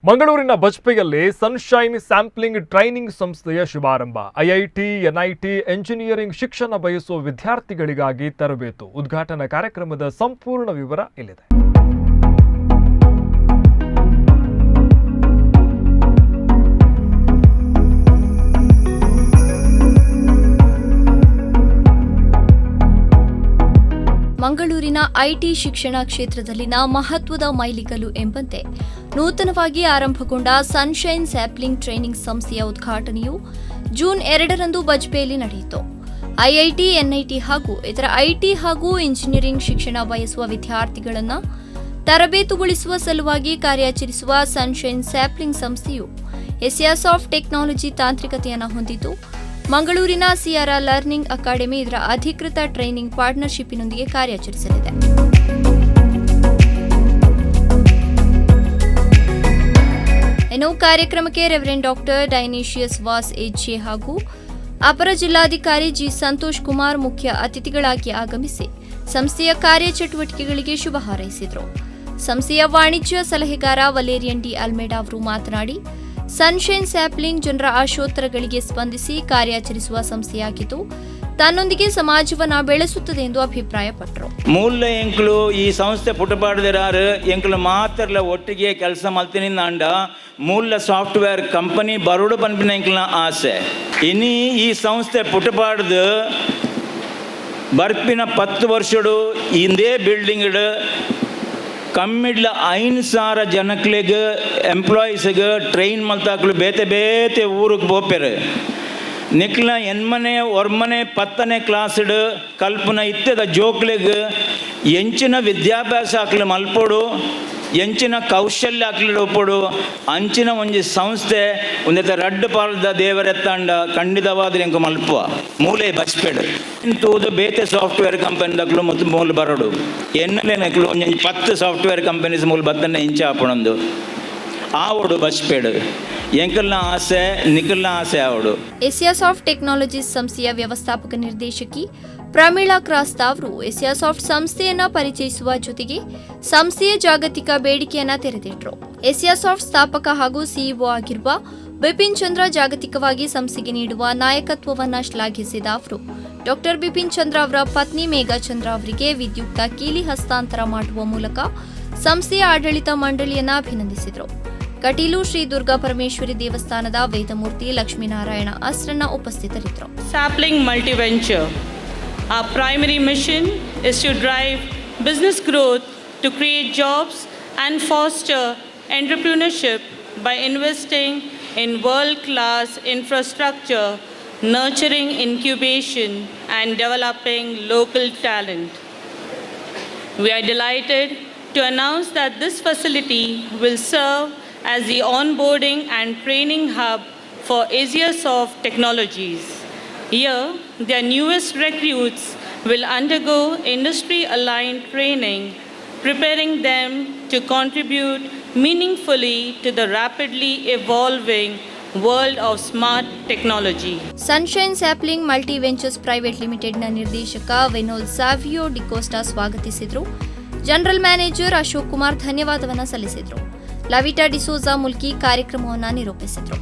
ಮಂಗಳೂರಿನ ಬಜ್ಪೆಯಲ್ಲಿ sunshine sapling training ಸಂಸ್ಥೆಯ ಶುಭಾರಂಭ. IIT, NIT, engineering ಶಿಕ್ಷಣ ಬಯಸುವ ವಿದ್ಯಾರ್ಥಿಗಳಿಗಾಗಿ ತರಬೇತು. ಉದ್ಘಾಟನಾ ಕಾರ್ಯಕ್ರಮದ ಸಂಪೂರ್ಣ ವಿವರ ಇಲ್ಲಿದೆ. ಮಂಗಳೂರಿನ IT ಶಿಕ್ಷಣ ಕ್ಷೇತ್ರದಲ್ಲಿನ ಮಹತ್ವದ ಮೈಲಿಗಲ್ಲು ಎಂಬಂತೆ ನೂತನವಾಗಿ ಆರಂಭಗೊಂಡ sunshine sapling training ಸಂಸ್ಥೆಯ ಉದ್ಘಾಟನೆಯು ಜೂನ್ 2ರಂದು ಬಜ್ಪೆಯಲ್ಲಿ ನಡೆಯಿತು. ಐಐಟಿ, ಎನ್ಐಟಿ ಹಾಗೂ ಇತರ IT ಹಾಗೂ ಇಂಜಿನಿಯರಿಂಗ್ ಶಿಕ್ಷಣ ಬಯಸುವ ವಿದ್ಯಾರ್ಥಿಗಳನ್ನು ತರಬೇತುಗೊಳಿಸುವ ಸಲುವಾಗಿ ಕಾರ್ಯಾಚರಿಸುವ ಸನ್ಶೈನ್ ಸ್ಯಾಪ್ಲಿಂಗ್ ಸಂಸ್ಥೆಯು ಏಸಿಯಾಸಾಫ್ಟ್ ಟೆಕ್ನಾಲಜಿ ತಾಂತ್ರಿಕತೆಯನ್ನು ಹೊಂದಿದ್ದು, ಮಂಗಳೂರಿನ ಸಿಯಾರಾ ಲರ್ನಿಂಗ್ ಅಕಾಡೆಮಿ ಇದರ ಅಧಿಕೃತ ಟ್ರೈನಿಂಗ್ ಪಾರ್ಟ್ನರ್ಶಿಪ್ನೊಂದಿಗೆ ಕಾರ್ಯಾಚರಿಸಲಿದೆ. ಇನ್ನು ಕಾರ್ಯಕ್ರಮಕ್ಕೆ ರೆವರೆಂಡ್ ಡಾಕ್ಟರ್ ಡೈನೇಶಿಯಸ್ ವಾಸ್ ಎಜೆ ಹಾಗೂ ಅಪರ ಜಿಲ್ಲಾಧಿಕಾರಿ ಜಿ ಸಂತೋಷ್ ಕುಮಾರ್ ಮುಖ್ಯ ಅತಿಥಿಗಳಾಗಿ ಆಗಮಿಸಿ ಸಂಸ್ಥೆಯ ಕಾರ್ಯಚಟುವಟಿಕೆಗಳಿಗೆ ಶುಭ ಹಾರೈಸಿದರು. ಸಂಸ್ಥೆಯ ವಾಣಿಜ್ಯ ಸಲಹೆಗಾರ ವಲೇರಿಯನ್ ಡಿ ಅಲ್ಮೇಡಾ ಅವರು ಮಾತನಾಡಿ, ಸನ್ಶೈನ್ ಸ್ಯಾಪ್ಲಿಂಗ್ ಜನರ ಆಶೋತ್ತರಗಳಿಗೆ ಸ್ಪಂದಿಸಿ ಕಾರ್ಯಾಚರಿಸುವ ಸಂಸ್ಥೆಯಾಗಿದ್ದು, ತನ್ನೊಂದಿಗೆ ಸಮಾಜವನ್ನು ಬೆಳೆಸುತ್ತದೆ ಎಂದು ಅಭಿಪ್ರಾಯಪಟ್ಟರು. ಮೂಲ ಎಂಕ್ಲು ಈ ಸಂಸ್ಥೆ ಪುಟಪಾಡದಿರಾರು ಎಂಕ್ಲು ಮಾತ್ರಲ ಒಟ್ಟಿಗೆ ಕೆಲಸ ಮಲ್ತಿನಿ ಅಂಡ ಮೂಲ ಸಾಫ್ಟ್ವೇರ್ ಕಂಪನಿ ಬರೋಡು ಪನ್ಪಿನ ಎಂಕ್ಲನ ಆಸೆ. ಇನಿ ಈ ಸಂಸ್ಥೆ ಪುಟಪಾಡ್ದು ಬರ್ಪಿನ 10 ವರ್ಷಡು ಇಂದೇ ಬಿಲ್ಡಿಂಗ್ ಕಮ್ಮಿಡ್ಲ 5000 ಜನಕ್ಲೆಗ್ ಎಂಪ್ಲಾಯೀಸ್ಗೆ ಟ್ರೈನ್ ಮಲ್ತಾಕ್ಲು ಬೇತೆ ಬೇತೆ ಊರಿಗೆ ಪೋಪೆರು. ನಿಕ್ಲ ಎನ್ಮನೆ ಒರ್ಮನೆ 10ನೇ ಕ್ಲಾಸ್ಡ್ ಕಲ್ಪನ ಇತ್ತೆದ ಜೋಕ್ಲೆಗ್ ಎಂಚಿನ ವಿದ್ಯಾಭ್ಯಾಸ ಆಕ್ಲು ಮಲ್ಪೊಡು, ಎಂಚಿನ ಕೌಶಲ್ಯ ಆಕ್ಲು ಒಪ್ಪೊಡು, ಅಂಚಿನ ಒಂಜಿ ಸಂಸ್ಥೆ ಒಂದೆತ್ತ ರಡ್ಡು ಪಾಲ್ದ ದೇವರೆತ್ತಾಂಡ ಖಂಡಿತವಾದ ಎಂಕು ಮಲ್ಪುವ. ಮೂಲೆ ಬಚ್ಪೆಡು ತೂದು ಬೇತೆ ಸಾಫ್ಟ್ವೇರ್ ಕಂಪನಿದಕ್ಲು ಮತ್ತು ಮೂಲ ಬರೋಡು ಎನ್ನಲೇನಕ್ಲು ಒಂಜೊಂಜಿ 10 ಸಾಫ್ಟ್ವೇರ್ ಕಂಪನೀಸ್ ಮೂಲ ಬತ್ತನೆ ಇಂಚ ಆಪಣೊಂದು ಆವಡು ಬಚ್ಪೇಡು. ಎಂಕಲ್ನ ಆಸೆ, ನಿಕಲ್ನ ಆಸೆ ಆವಡು. ಏಸಿಯಾಸಾಫ್ಟ್ ಟೆಕ್ನಾಲಜೀಸ್ ಸಂಸ್ಥೆಯ ವ್ಯವಸ್ಥಾಪಕ ನಿರ್ದೇಶಕಿ ಪ್ರಮೀಳಾ ಕ್ರಾಸ್ತಾ ಅವರು ಏಸಿಯಾಸಾಫ್ಟ್ ಸಂಸ್ಥೆಯನ್ನ ಪರಿಚಯಿಸುವ ಜೊತೆಗೆ ಸಂಸ್ಥೆಯ ಜಾಗತಿಕ ಬೇಡಿಕೆಯನ್ನ ತೆರೆದಿಟ್ಟರು. ಏಸಿಯಾಸಾಫ್ಟ್ ಸ್ಥಾಪಕ ಹಾಗೂ ಸಿಇಒ ಆಗಿರುವ ಬಿಪಿನ್ ಚಂದ್ರ ಜಾಗತಿಕವಾಗಿ ಸಂಸ್ಥೆಗೆ ನೀಡುವ ನಾಯಕತ್ವವನ್ನು ಶ್ಲಾಘಿಸಿದ ಅವರು, ಡಾಕ್ಟರ್ ಬಿಪಿನ್ ಚಂದ್ರ ಅವರ ಪತ್ನಿ ಮೇಘಾ ಚಂದ್ರ ಅವರಿಗೆ ವಿದ್ಯುಕ್ತ ಕೀಲಿ ಹಸ್ತಾಂತರ ಮಾಡುವ ಮೂಲಕ ಸಂಸ್ಥೆಯ ಆಡಳಿತ ಮಂಡಳಿಯನ್ನ ಅಭಿನಂದಿಸಿದರು. ಕಟೀಲು ಶ್ರೀ ದುರ್ಗಾ ಪರಮೇಶ್ವರಿ ದೇವಸ್ಥಾನದ ವೇದಮೂರ್ತಿ ಲಕ್ಷ್ಮೀನಾರಾಯಣ ಅಸ್ರಣ್ಣ ಉಪಸ್ಥಿತರಿದ್ದರು. Sapling Multiventure. Our primary mission is to drive business growth, to create jobs and foster entrepreneurship by investing in world-class infrastructure, nurturing incubation and developing local talent. We are delighted to announce that this facility will serve as the onboarding and training hub for Asiasoft Technologies. Here, their newest recruits will undergo industry-aligned training, preparing them to contribute meaningfully to the rapidly evolving world of smart technology. Sunshine sapling multi ventures private ಲಿಮಿಟೆಡ್ನ ನಿರ್ದೇಶಕ ವೆನೋಲ್ Savio D'Costa ಸ್ವಾಗತಿಸಿದರು. General manager Ashok Kumar ಧನ್ಯವಾದವನ್ನು ಸಲ್ಲಿಸಿದರು. ಲವಿಟಾ ಡಿಸೋಜಾ ಮುಲ್ಕಿ ಕಾರ್ಯಕ್ರಮವನ್ನು ನಿರೂಪಿಸಿದರು.